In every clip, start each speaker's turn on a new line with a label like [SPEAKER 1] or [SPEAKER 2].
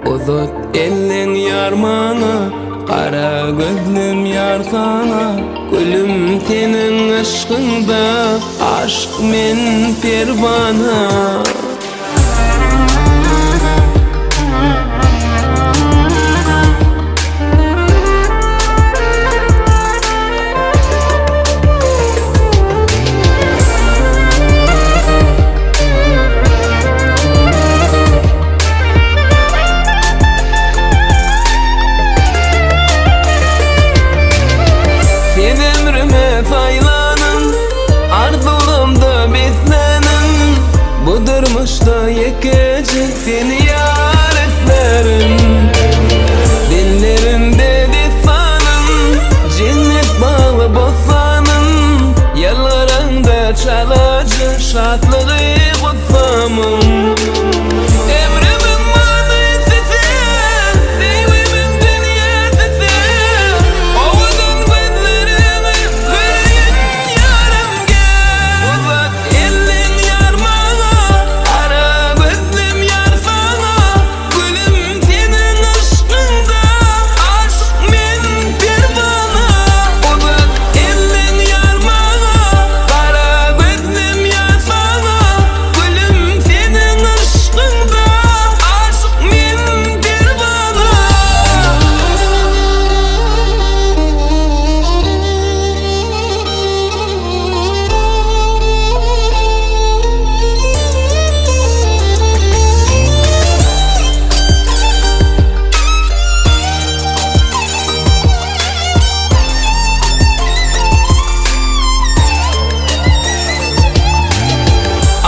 [SPEAKER 1] Uzat elleň ýar maňa, Gara gözlüm ýar saňa, Gülüm seniň yşkyňda, Aşyk men perwana. Sen ömrüme saýlanyň, arzuwlamda besläniň, Bu durmuşda ýekeje seni ýar islärin. Dillerimde dessanyň, jennet bagly bossanym, Ýalbaraňda çalaja şatlygy gussamyň. Ömrümiň manysy sen, söýgimiň dünýäsi sen, Owadan gözleriňi göreýin ýarym gel. Uzat elleň ýar maňa, gara gözlem ýar saňa, Gülüm seniň yşkyňda, aşyk men perwana. Uzat elleň ýar maňa, gara gözlem ýar saňa, Gülüm seniň yşkyňda, aşyk men perwana.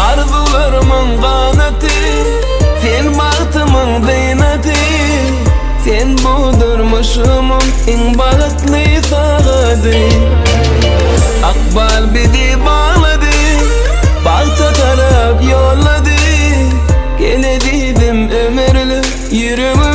[SPEAKER 1] Arzuwlarymyň ganaty, sen bagtymyň zynaty, Sen bu durmuşymyň iň bagtly sagady. Ykbal bizi baglady, bagta tarap ýollady, Gel ezizim ömürlik ýüregim.